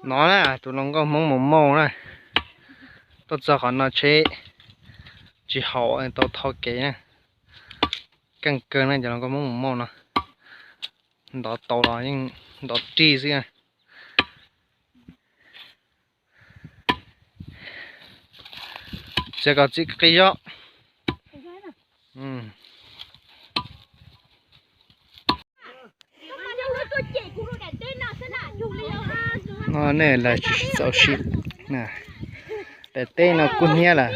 No na, tus hluas nkauj Hmoob Mus Mauj na, tuaj txog qhov no tsheb tsis haum tau tho kev na. Keej kawg na, cov hluas nkauj Hmoob Mus Mauj no, ntov tau los yeej ntov rig xwb na. Txiav kom txi qi zaub. Nej lawv tsis txaus siab, daim teb no kub hnyiab lawm.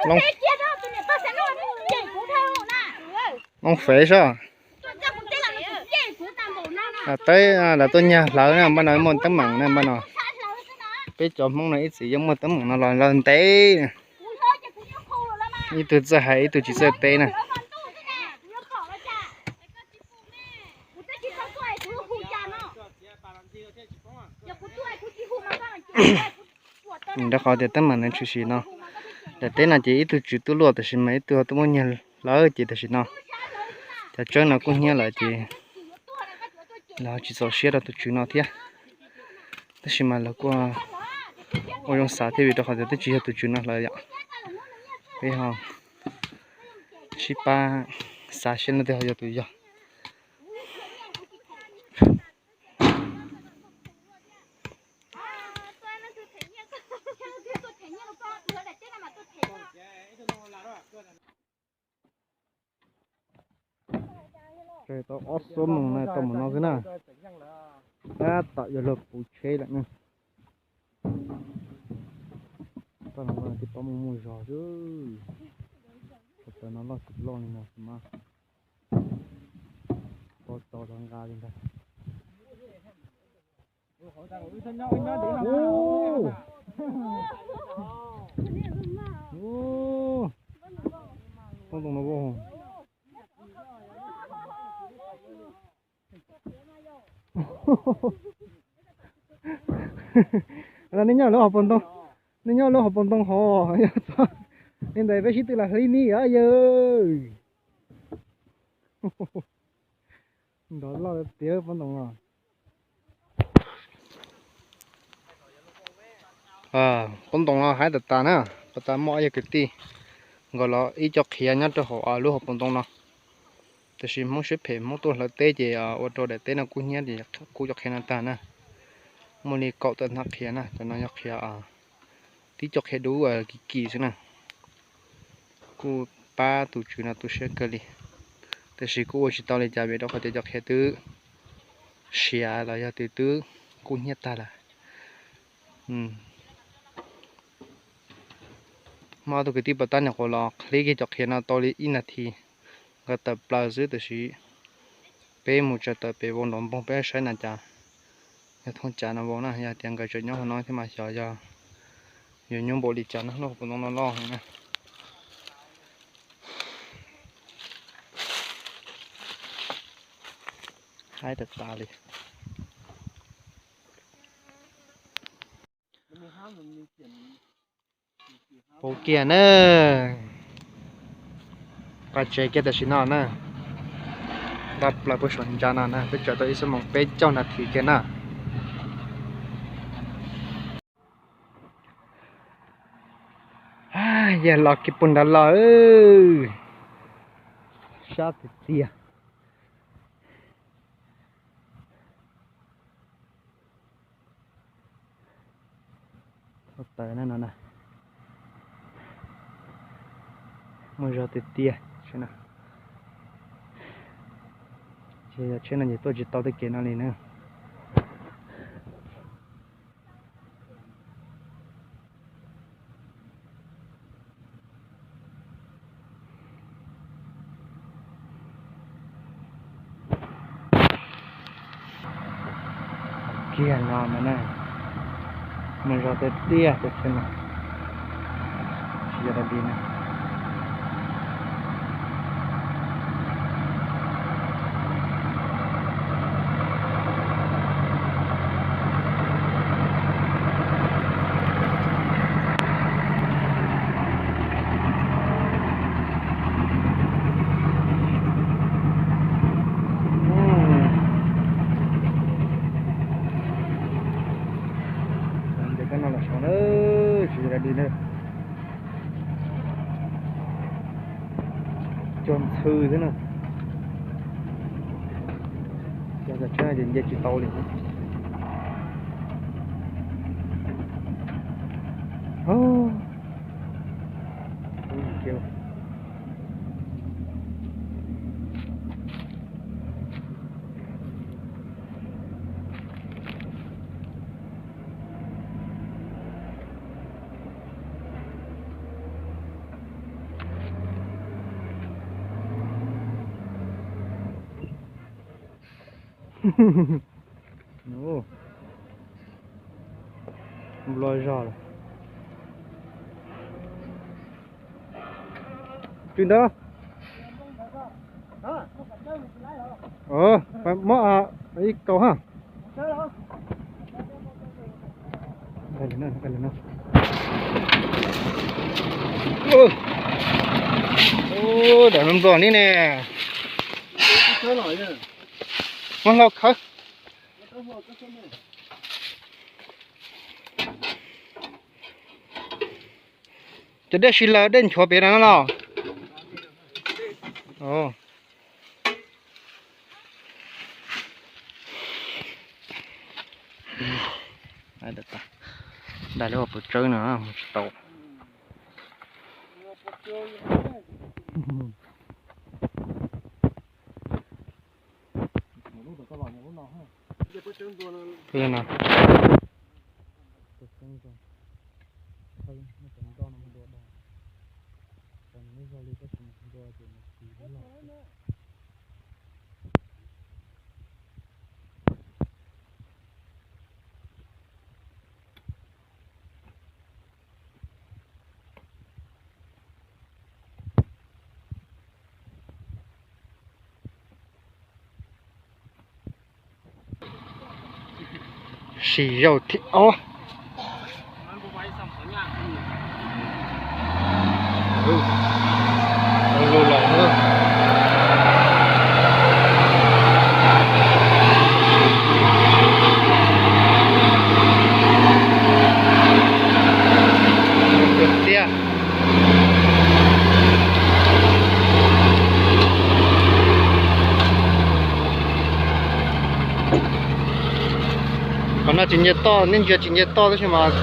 Loob, loob fev soj. Teb lawv tuaj nyag hlawv na, npaj no muaj teeb meem na npaj no. Peb cov Hmoob no ib txwm yeej muaj teeb meem no los lawm ntev. Ib tug txawj hais ib tug tsis txawj teb na. Rau qhov tias teeb meem no tshwm sim no, daim teb no ces ib tug tswv tuaj luaj tab sis mas ib tug ho tuaj muab nyag hlawv ces tam sim no cov tseeb no kub hnyiab lawm ces lawv tsis txaus siab rau tus tswv no thiab. Tab sis mas lawv kuj ua zoo xav thiab vim rau qhov tias twb tsis yog tus tswv no hlawv yom. Peb ho sib pab xav seb leej twg ho yog tus yog. Tau ob xuab moos na tau mus no xwb na. Tab tom yuav luag puv tsheb lawm ne. Tij pab muaj muaj zog xwb. Ko taw no loj tsis loj li no xwb mas. Ko taw los nqa li ntag. Poob ntoo no. Nej nyob lub hauv paus ntoo, nej nyob lub hauv paus ntoo hov. Li ntawd peb sib tw lam hlib mi yawg. Nrov loj tiag poob ntoo no. Poob ntoo no haib tas tas na, pas tas muaj ob yawg kwv tij nkaus los ib co qhiav nyob rau hauv lub hauv paus ntoo no. Tiam sis Hmoob siab phem Hmoob tuaj hlawv teb ces ua rau daim teb no kub hnyiab ces kub cov qhiav no tag na. Muaj li kaum tawm hnab qhiav na, cov no yog qhiav tib co qhiav dub kim kim xwb na. Kuj pab tus tswv no tu siab kawg li, tiam sis kuj ua tsis tau li cas vim rau qhov tias cov qhiav twb siav los yog tias twb kub hnyiab tag lawm. Muaj ob tug kwv tij pas tab nyuam qhuav los hlib kiag cov qhiav no tau li ib nas this, nkawd tawm plaws xwb tiam sis peb mus tsa tawm pem vau nrov npoog peb saib na cas yog thooj cav no vau na, yog tias nkawd tseem nyob hauv no thiab mas xyov yog yuav nyuaj npaum li cas na, lub hauv paus ntoo no loj heev na. Haib tas tas li. Puv kiag na. Nqa tsev kiag tam sim no na. Nqa plaws puag saum ntsa no na, peb tsaws tau ib xuab moos peb caug nas this kiag na. Yawg los kiag puag nrad los, sab tiag tiag. Thaum tawm na no na, muaj zog tiag tiag. Ces yog tsheb no ces tuaj tsis tau tej kev no li na. Kiag no na, muaj zog tiag tiag tus tsheb no, tsis yog dab tsi na. Pw xwb na. Cov tsheb ces nce tsis tau li. Nplua zog lawm. Tsis ntawd. Muab ib kaus ha. Daim nplua nplua li ne. Muab hlau khawb. Cov dej si lawm, dej nchuav pem no no. Daim lub pov tsawb no mus tsis tau. Sim zaum thib ob. Lug lawm. Tiag. Qhov no tsis nce toj, nej ntsia tsis nce toj tab sis mas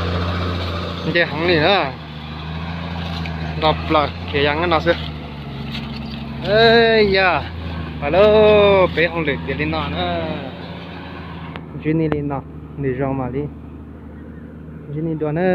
nce heev li na. Nto plaws khiav ya nyob no xwb. Yog, pais lauj, peb hauj lwm tiav li no na. Ntsib nej li no, lwm zaus mam li ntsib nej dua na.